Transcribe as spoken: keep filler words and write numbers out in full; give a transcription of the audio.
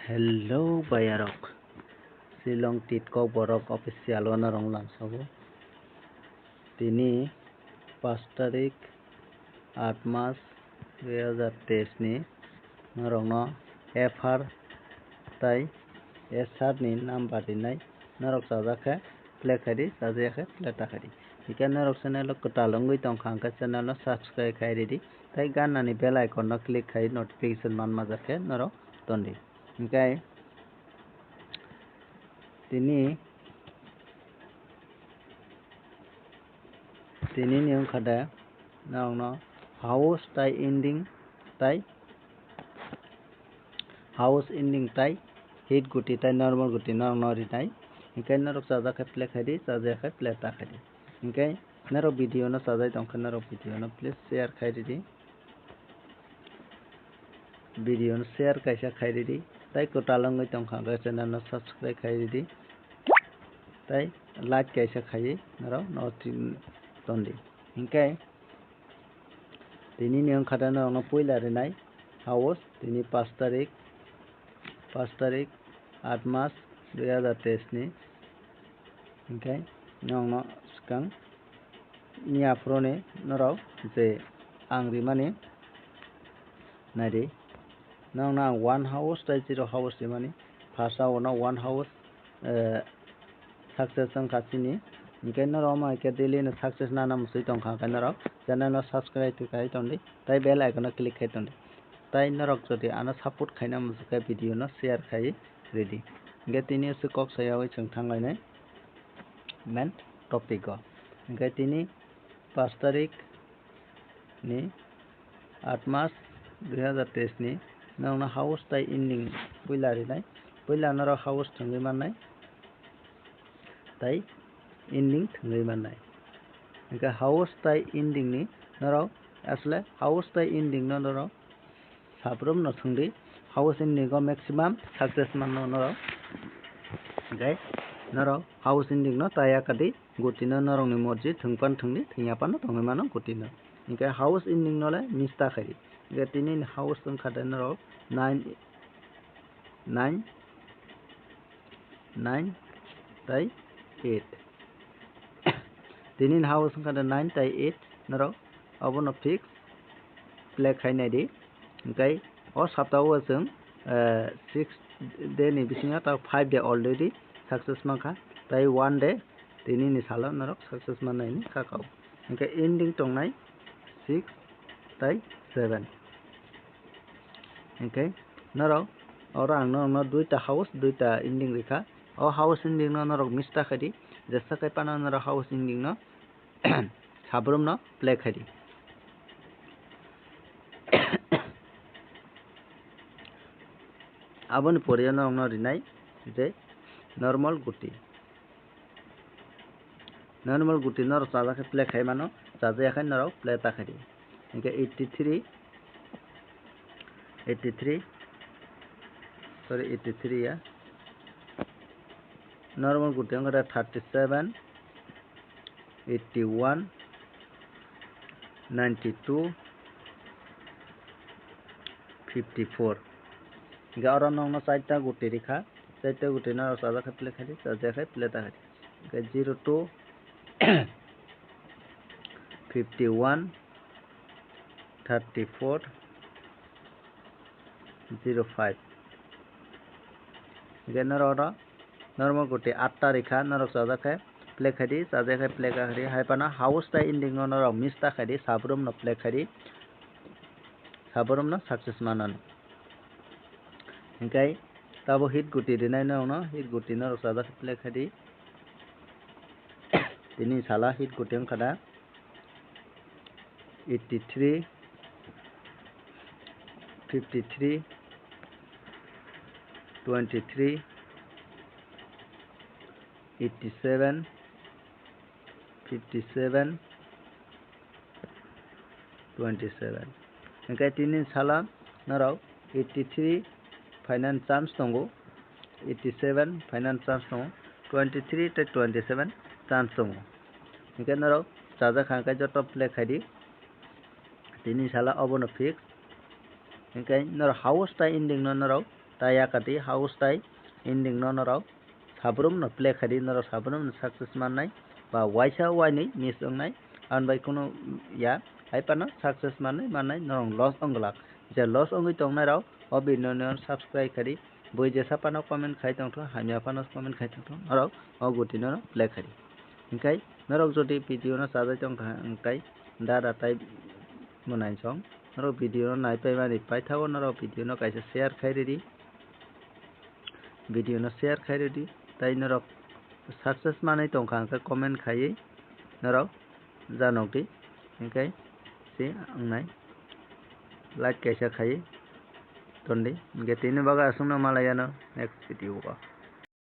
Hello bayarok, Shillong Titkok Borok official o norok lamsogo. Tini pash tarik aat mas dui hazar teis ni norokno F R tai S R ni number rinai, norok chajak khe play khaidi, chajaya khe play ta khaidi. Hingkhe norok channel o kwtal wngwi tongkha hwnkhe channel no subscribe khai ridi, tai ganani bell icon no click khai notification man majak khe norok tondi. Hingkhe tini, tini ni wngkha de norokno house tai ending tai house ending tai hit guti tai normal guti norokno rinai. Hingkhe norok chajak khe play khaidi, chajaya khe play ta khaidi. Hingkhe norok video no chajai tongkha, norok video no please share khai ridi. Video no share kaisa khai ridi, tai kwtal wngwi tongkha hwnkhe channel no subscribe khai ridi, tai like kaisa khaiwi norok no tin-, tondi. Hingkhe tini ni wngkha de norokno puila rinai house, tini pash tarik, pash tarik aat mas dui hazar teis ni. Hingkhe norokno swkang ni aphuru ni norok je ang rimani naidi, norokno ang one house tai zero house rimani. First o no one house, eh, success wngkha chini. Hingkhe norok omo hai khe daily no success nana mwswi tongkha, hingkhe norok channel no subscribe khai tondi, tai bell icon no click khai tondi. Tai norok jodi ano support khaina mwswk khe video no share khai ridi. Hingkhe tini se kok sayawi chwng thanglainai main topic o. Hingkhe tini pash tarik ni aat mas dui hazar teis ni norokno house tai ending puila rinai. Puila norok house thwngwi mannai tai ending thwngwi mannai. Hingkhe house tai ending ni norok asle house tai ending no norok sabrum no thwngdi, house ending o maximum success manno norok. Hingkhe norok house ending no taya kadi, gutino norokni morji thwngpan thwngdi, thwngya pano tongwi mano gutino. Hingkhe house ending no le miss ta khaidi. Hingkhe tini ni house wngkha de norok nine, nine, nine tai eight. Tini ni house wngkha de nine tai eight, norok obono fix play khai naidi. Hingkhe o sapta o chwng, eh, six day ni bisingo ta five day already success mankha, tai one day tini ni salo norok success mannaini kha kau. Hingkhe ending tongnai six tai seven. Hingkhe norok oro ang norokno duita house, duita ending rikha. O house ending no norok miss ta khaidi, jesa khai pano norok house ending no sabrum no play khaidi. Aboni pore norokno rinai je normal guti. Normal guti norok chajak khe play khai mano, chajaya khe norok play ta khaidi. Hingkhe eighty three, eighty three, sorry, eighty three ya. Normal guti wngkha thirty seven, eighty one, ninety two, fifty four. Hingkhe oro nokno chaita guti rikha, chaita guti no chajak khe play khaidi, chajak khe play ta khaidi. Hingkhe zero two, fifty one, thirty four, zero five. Hingkhe norok oro normal guti atta rikha, norok chajak khe play khaidi, chajak khe play khaidi. Hai phano house tai ending no norok miss ta khaidi, sabrum no play khaidi, sabrum no success manano. Hingkhe tabo hit guti rinai norokno, hit guti norok chajak khe play khaidi. Tini sala hit guti wngkha da eighty three, fifty three, twenty three, eighty seven, fifty seven, twenty seven. Hingkhe tini sala norok eighty three phainani chance tongo, eighty seven phainani chance tongo, twenty three tei twenty seven chance tongo. Hingkhe norok chajak kha hingkhe joto play khaidi. Tini sala obono fix. Hingkhe norok house tai ending no norok Tai yakati house tai ending no norok sabrum no play khaidi, norok sabrum no success mannai ba waisa wainwi miss wngnai, ang bai kunu ya hai phano success mannai mannai norok loss wng glak. Je loss wngwi tongnai rok o video no subscribe khaidi, bui jesa phano comment khai tongtho, hamya phano comment khai tongtho, norok o guti no play khaidi. Hinkhe norok jodi video no chajai tongkha, hinkhe dada tai mwnaisong norok video no naipaimani paithago norok video no kaisa share khai ridi. Video no share khai ridi, tai norok success manwi tongkha hwnkhe comment khaiwi norok janokdi, hinkhe se wngnai like kaisa khaiwi tondi, hinkhe tini bagwi aswkno malaiyano next video o.